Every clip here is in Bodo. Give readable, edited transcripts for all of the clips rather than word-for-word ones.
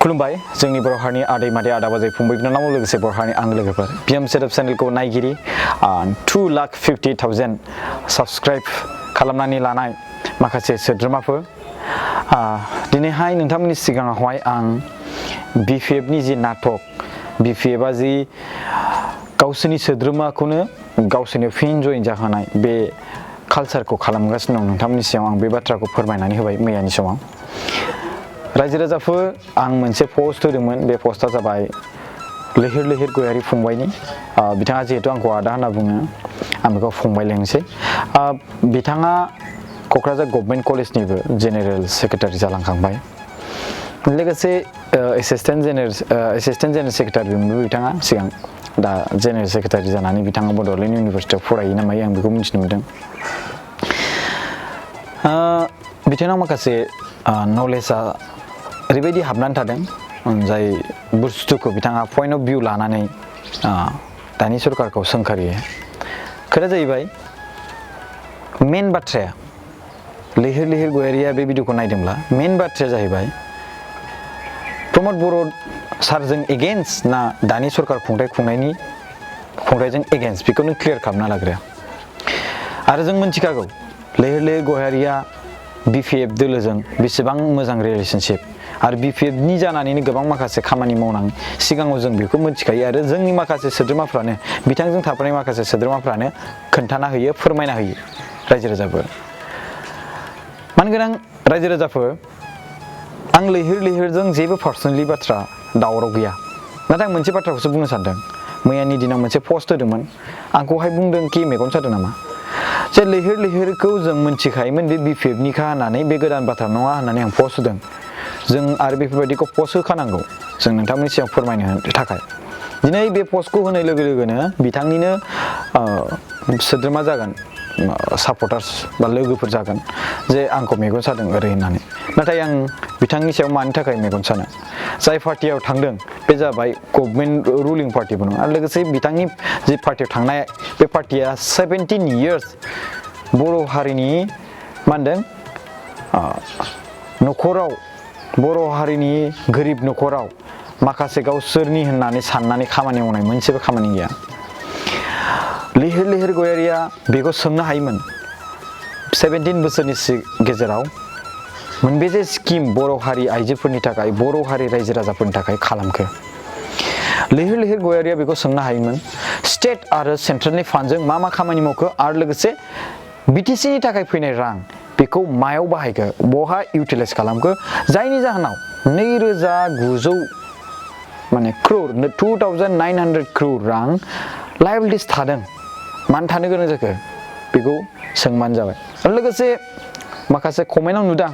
खुलुमबाय जोंनि बर' हारिनि आदै मादै आदा बाजै फंबाय बिनानाव लोगोसे बर' हारिनि आंगो लोगोफोर पिएम सेटअप चेनेलखौ नायगिरि 2,50,000 साबस्क्राइब खालामनानै लानाय माखासे सोद्रोमाफोर दिनैहाय नोंथांमोननि सिगाङावहाय आं बिपिएफनि जि नाटक बिपिएफआ जि गावसोरनि सोद्रोमाखौनो गावसोरनि फिन जइन जाहोनाय बे कालचारखौ खालामगासिनो दं नोंथांमोननि सिगाङाव आं बे बाथ्राखौ फोरमायनानै होबाय मैयानि समाव रायजो राजाफोर आं मोनसे पस्ट होदोंमोन बे पस्टआ जाबाय लैहोर गयारि फंबायनि बिथाङा जिहेतु आंखौ आदा होनना बुङो आं बेखौ फंबाय लेंनोसै बिथाङा क'क्राझार गभर्नमेन्ट कलेजनिबो जेनेरेल सेक्रेटारि जालांखांबाय लोगोसे एसिस्टेन्ट जेनेरेल सेक्रेटारिमोनबो बिथाङा सिगां दा जेनेरेल सेक्रेटारि जानानै बिथाङा बड'लेण्ड इउनिभारसिटियाव फरायो ना मायो आं बेखौ मिथिनो मोन्दों बिथांनाव माखासे नलेजआ ओरैबायदि हाबनानै थादों जाय बुस्थुखौ बिथाङा पइन्ट अफ भिउ लानानै दानि सरकारखौ सोंखारियो खोथाया जाहैबाय मेन बाथ्राया लैहोर गयारिया बे भिडिअखौ नायदोंब्ला मेन बाथ्राया जाहैबाय प्रमद बर' सारजों एगेन्स्ट ना दानि सरकार खुंथायजों एगेन्स्ट बेखौ नों क्लियार खालामना लाग्रो आरो जों मिन्थिखागौ लैहोर गयारिया बिपिएफ दोलोजों बेसेबां मोजां रिलेशनशिप आरो बिपिएफनि जानानैनो गोबां माखासे खामानि मावनां सिगाङाव जों बेखौ मिथिखायो आरो जोंनि माखासे सोद्रोमाफ्रानो बिथांजों थाफानाय माखासे सोद्रोमाफ्रानो खोन्थाना होयो फोरमायना होयो रायजो राजाफोर मानगोनां रायजो राजाफोर आं लैहोरजों जेबो पार्सनेलि बाथ्रा दावराव गैया नाथाय आं मोनसे बाथ्राखौसो बुंनो सानदों मैयानि दिनाव मोनसे पस्ट होदोंमोन आंखौहाय बुंदों कि मेगन सादों नामा जे लैहोरखौ जों मिथिखायोमोन बे बिपिएफनिखा होननानै बे गोदान बाथ्रा नङा होननानै आं पस्ट होदों जों आरो बेफोरबायदिखौ पस्ट होखानांगौ जों नोंथांमोननि सिगाङाव फोरमायनो थाखाय दिनै बे पस्टखौ होनाय लोगो लोगोनो बिथांनिनो सोद्रोमा जागोन सापर्टार्स बा लोगोफोर जागोन जे आंखौ मेगन सादों ओरै होननानै नाथाय आं बिथांनि सायाव मानि थाखाय मेगन सानो जाय पार्टियाव थांदों बे जाबाय गभर्नमेन्ट रुलिं पार्टिबो नङा आरो लोगोसे बिथांनि जि पार्टियाव थांनाय बे पार्टिया 17 इयार्स बर' हारिनि मा होनदों न'खराव बर' हारिनि गोरिब न'खराव माखासे गावसोरनि होननानै साननानै खामानि मावनाय मोनसेबो खामानि गैया लैहोर गयारिया बेखौ सोंनो हायोमोन 17 बोसोरनि गेजेराव मोनबेसे स्किम बर' हारि आइजोफोरनि थाखाय बर' हारि रायजो राजाफोरनि थाखाय खालामखो लैहोर गयारिया बेखौ सोंनो हायोमोन स्टेट आरो सेन्ट्रेलनि फान्डजों मा खामानि मावखो आरो लोगोसे बिटिसिनि थाखाय फैनाय रां बेखौ मायाव बाहायखो बहा इउटिलाइज खालामखो जायनि जाहोनाव 2,900 माने क्रर 2,900 क्रर रां लायबिलिटिस थादों मानो थानो गोनां जाखो बेखौ सोंबानो जाबाय आरो लोगोसे माखासे कमेन्टआव नुदां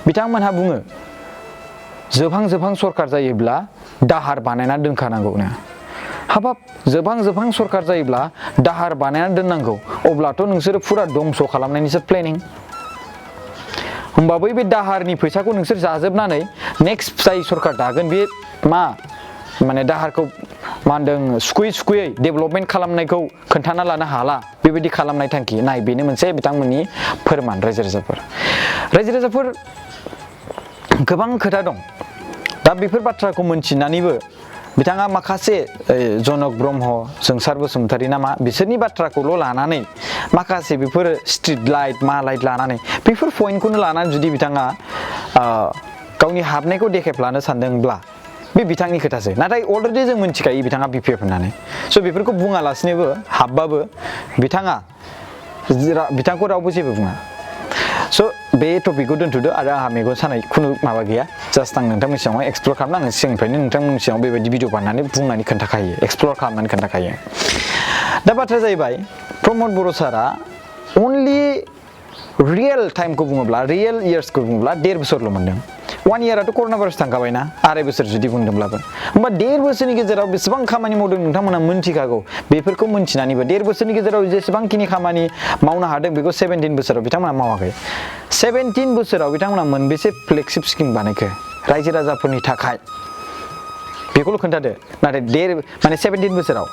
बिथांमोनहा बुङो जोबहां सरकार जायोब्ला दाहार बानायना दोनखानांगौनो हाबाब जोबहां सरकार जायोब्ला दाहार बानायना दोननांगौ अब्लाथ' नोंसोरो फुरा दंस' खालामनायनिसो प्लेनिं होमबा बै बे दाहारनि फैसाखौ नोंसोर जाजोबनानै नेक्स्ट जाय सरकार दागोन बे माने दाहारखौ मा होनदों सुखुयै डेभेलपमेन्ट खालामनायखौ खोन्थाना लानो हाला बेबायदि खालामनाय थांखि नाय बेनो मोनसे बिथांमोननि फोरमान रायजो राजाफोर गोबां खोथा दं दा बेफोर बाथ्राखौ मोनथिनानैबो बिथाङा माखासे जनक ब्रह्म जोंसार बसुमतारी नामा बिसोरनि बाथ्राखौल' लानानै माखासे बेफोर स्ट्रिट लाइट लाइट लानानै बेफोर पइन्टखौनो लानानै जुदि बिथाङा गावनि हाबनायखौ देखायफ्लानो सानदोंब्ला बे बिथांनि खोथासो नाथाय अलरेडि जों मिथिखायो बिथाङा बिपिएफ होननानै स' बेफोरखौ बुङालासिनोबो हाबबाबो बिथांखौ रावबो जेबो बुङा स' बे टपिकखौ दोनथ'दो आरो आंहा मेगन सानाय खुनु माबा गैया जास्ट आं नोंथांमोननि सिगाङाव एक्सप्लर खालामनो आं सिगांनिफ्रायनो नोंथांमोननि सिगाङाव बेबायदि भिडिअ बानायनानै बुंनानै खोन्थाखायो एक्सप्लर खालामनानै खोन्थाखायो दा बाथ्राया जाहैबाय प्रमद बर' सारा अनलि रियेल टाइमखौ बुङोब्ला रियेल इयार्सखौ बुङोब्ला 1.5 बोसोरल' मोनदों 1 इयाराथ' कर'ना भाइरास थांखाबायना 2.5 बोसोर जुदि बुंदोंब्लाबो होमबा 1.5 बोसोरनि गेजेराव बेसेबां खामानि मावदों नोंथांमोना मोनथिखागौ बेफोरखौ मोनथिनानैबो 1.5 बोसोरनि गेजेराव जेसेबांखिनि खामानि मावनो हादों बेखौ 17 बोसोराव बिथांमोना मावाखै 17 बोसोराव बिथांमोना मोनबेसे फ्लेगशिप स्किम बानायखो रायजो राजाफोरनि थाखाय बेखौल' खोन्थादो नाथाय 17 बोसोराव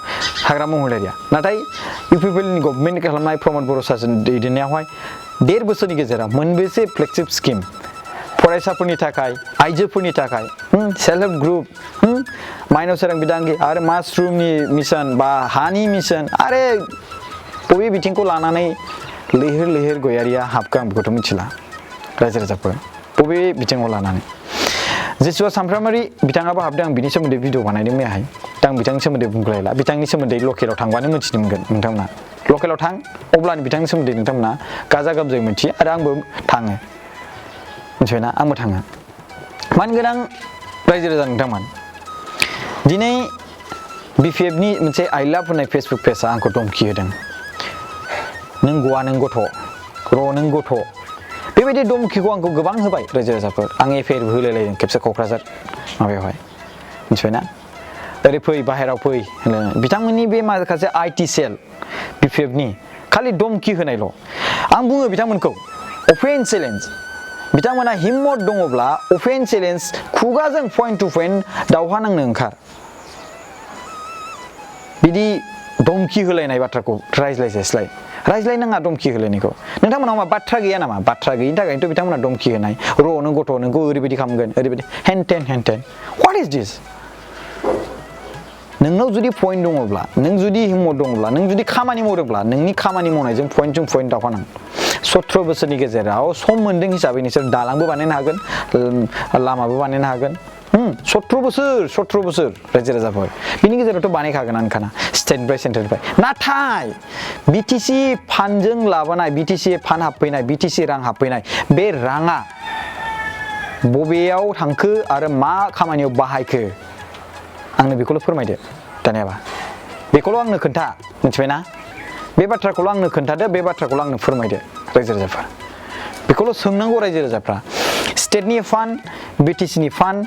हाग्रामा महिलारिया नाथाय इउपिपिएलनि गभर्नमेन्ट खालामनाय प्रमद बर' सारजों दैदेननायावहाय 1.5 बोसोरनि गेजेराव मोनबेसे फ्लेगशिप स्किम फरायसाफोरनि थाखाय आइजोफोरनि थाखाय सेल्फ हेल्प ग्रुप माइनाव सोरां बिदांगि आरो मासरुमनि मिशन बा हानि मिशन आरो बबे बिथिंखौ लानानै लैहोर गयारिया हाबखो आं बेखौथ' मिथिला रायजो राजाफोर बबे बिथिङाव लानानै जेसेबा सामफ्रामारि बिथाङाबो हाबदों आं बिनि सोमोन्दै भिडिअ बानायदों मैयाहाय दा आं बिथांनि सोमोन्दै बुंलायला बिथांनि सोमोन्दै लकेलाव थांबानो मिथिनो मोनगोन नोंथांमोना लकेलाव थां अब्लानो बिथांनि सोमोन्दै नोंथांमोना गाजा गोमजायै मिथियो आरो आंबो थाङो मिथिबायना आंबो थाङो मान गोनां रायजो राजा नोंथांमोन दिनै BPFनि मोनसे I love होननाय फेसबुक पेजआ आंखौ धमखि होदों नों गवा नों गथ' नों गथ' बेबायदि धमखिखौ आंखौ गोबां होबाय रायजो राजाफोर आं एफआइआर होलायलायदों खेबसे क'क्राझार माबायावहाय मिथिबायना ओरै फै बाहेराव फै बिथांमोननि बे माखासे IT सेल BPFनि खालि धमखि होनायल' आं बुङो बिथांमोनखौ अपेन चेलेन्ज बिथांमोना हिम्मत दङब्ला अपेन चेलेन्ज खुगाजों पइन्ट टु पइन्ट दावहा नांनो ओंखार बिदि धमखि होलायनाय बाथ्राखौ रायज्लायस्लाय रायज्लायनाङा धमखि होलायनायखौ नोंथांमोनाव मा बाथ्रा गैया नामा बाथ्रा गैयिनि थाखायनोथ' बिथांमोना धमखि होनाय नों गथ' नोंखौ ओरैबायदि खालामगोन ओरैबायदि हेनटेन व्हाट इज दिस नोंनाव जुदि पइन्ट दङब्ला नों जुदि हिम्मत दङब्ला नों जुदि खामानि मावदोंब्ला नोंनि खामानि मावनायजों पइन्टजों पइन्ट दावहा नां 17 बोसोरनि गेजेराव सम मोनदों हिसाबै नोंसोर दालांबो बानायनो हागोन लामाबो बानायनो हागोन 17 बोसोर रायजो राजाफोर बिनि गेजेरावथ' बानायखागोन आनखाना स्टेटनिफ्राय सेन्ट्रेलनिफ्राय नाथाय BTC फान्डजों लाबोनाय BTC फान्ड हाबफैनाय BTC रां हाबफैनाय बे राङा बबेयाव थांखो आरो मा खामानियाव बाहायखो आंनो बेखौल' फोरमायदो दानियाबा बेखौल' आंनो खोन्था मिथिबायना बे बाथ्राखौल' आंनो खोन्थादो बे बाथ्राखौल' आंनो फोरमायदो रायजो राजाफ्रा बेखौल' सोंनांगौ रायजो राजाफ्रा स्टेटनि फान्ड BTCनि फान्ड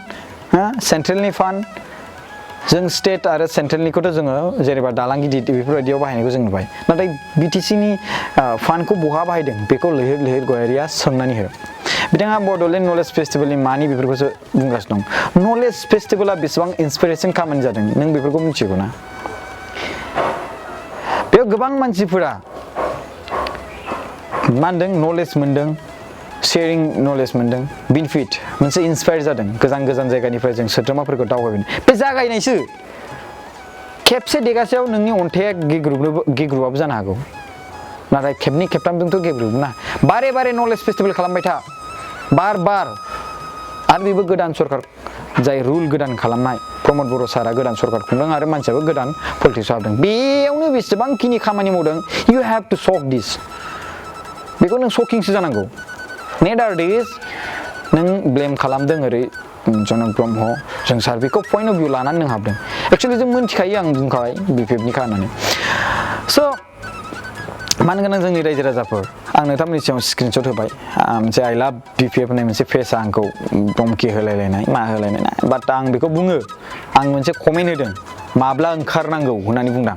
सेन्ट्रेलनि फान्ड जों स्टेट आरो सेन्ट्रेलनिखौथ' जोङो जेनेबा दालां गिदिर बेफोरबायदियाव बाहायनायखौ जों नुबाय नाथाय BTCनि फान्डखौ बहा बाहायदों बेखौ लैहोर गयारिया सोंनानै हो बिथाङा बड'लेण्ड नलेज फेस्टिभेलनि मानि बेफोरखौसो बुंगासिनो दं नलेज फेस्टिभेला बेसेबां इन्सपिरेसन खामानि जादों नों बेफोरखौ मिथिगौ ना बेयाव गोबां मानसिफोरा मा होनदों नलेज मोनदों शेयारिं नलेज मोनदों बेनिफिट मोनसे इन्सपायार जादों गोजान जायगानिफ्राय जों सोद्रोमाफोरखौ दावबायनो बे जागायनायसो खेबसे देगासेयाव नोंनि अन्थाइया गेग्रुबाबो जानो हागौ नाथाय खेबनै खेबथामजोंथ' गेग्रुबो ना बारे नलेज फेस्टिभेल खालामबाय था बार आरो बेबो गोदान सरकार जाय रुल गोदान खालामनाय प्रमद बर' सारा गोदान सरकार खुंदों आरो मानसियाबो गोदान पलिटिक्सआव हाबदों बेयावनो बेसेबांखिनि खामानि मावदों यु हेभ टु सक दिस बेखौ नों सकिंसो जानांगौ नेदार दिस नों ब्लेम खालामदों ओरै जनक ब्रह्म जों सार्भेखौ पइन्ट अफ भिउ लानानै नों हाबदों एक्सुवेलि जों मिन्थिखायो आं बुंखाबाय BPFनिखा होननानै स' मानो गोनां जोंनि रायजो राजाफोर आं नोंथांमोननि सिगाङाव स्क्रिनशट होबाय मोनसे I love BPF होननाय मोनसे पेजआ आंखौ धमखि होलायलायनाय मा होलायलायनाय बाट आं बेखौ बुङो आं मोनसे कमेन्ट होदों माब्ला ओंखारनांगौ होननानै बुंदां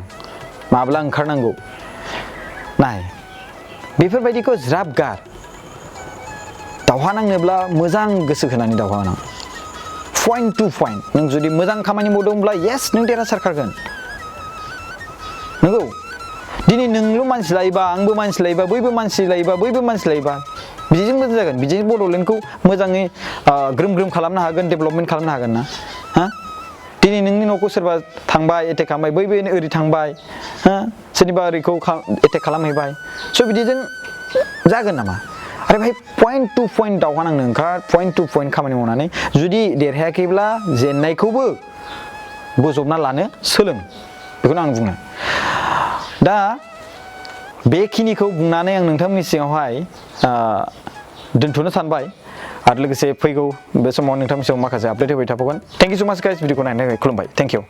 माब्ला ओंखारनांगौ नाय बेफोरबायदिखौ ज्राब गार दावहा नांनोब्ला मोजां गोसो होनानै दावहा नां पइन्ट टु पइन्ट नों जुदि मोजां खामानि मावदोंब्ला येस नों देरहासारखागोन नंगौ दिनै नोंल' मानसि लायोबा आंबो मानसि लायोबा बैबो मानसि लायोबा बिदिजोंबो जागोन बिदिनो बड'लेण्डखौ मोजाङै ग्रोम खालामनो हागोन डेभेलपमेन्ट खालामनो हागोन ना दिनै नोंनि न'खौ सोरबा थांबाय एटेक खालामबाय बैबो ओरै थांबाय सोरनिबा ओरैखौ एटेक खालामहैबाय स' बिदिजों जागोन नामा आरो बेहाय पइन्ट टु पइन्ट दावहा नांनो ओंखार पइन्ट टु पइन्ट खामानि मावनानै जुदि देरहायाखैब्ला जेननायखौबो बोजबना लानो सोलों बेखौनो आं बुङो दा बेखिनिखौ बुंनानै आं नोंथांमोननि सिगाङावहाय दोनथ'नो सानबाय आरो लोगोसे फैगौ बे समाव नोंथांमोननि सिगाङाव माखासे आपडेट होबाय थाबावगोन थेंक इउ सो माच गाइस भिडिअखौ नायनो थाखाय खुलुमबाय थेंक इउ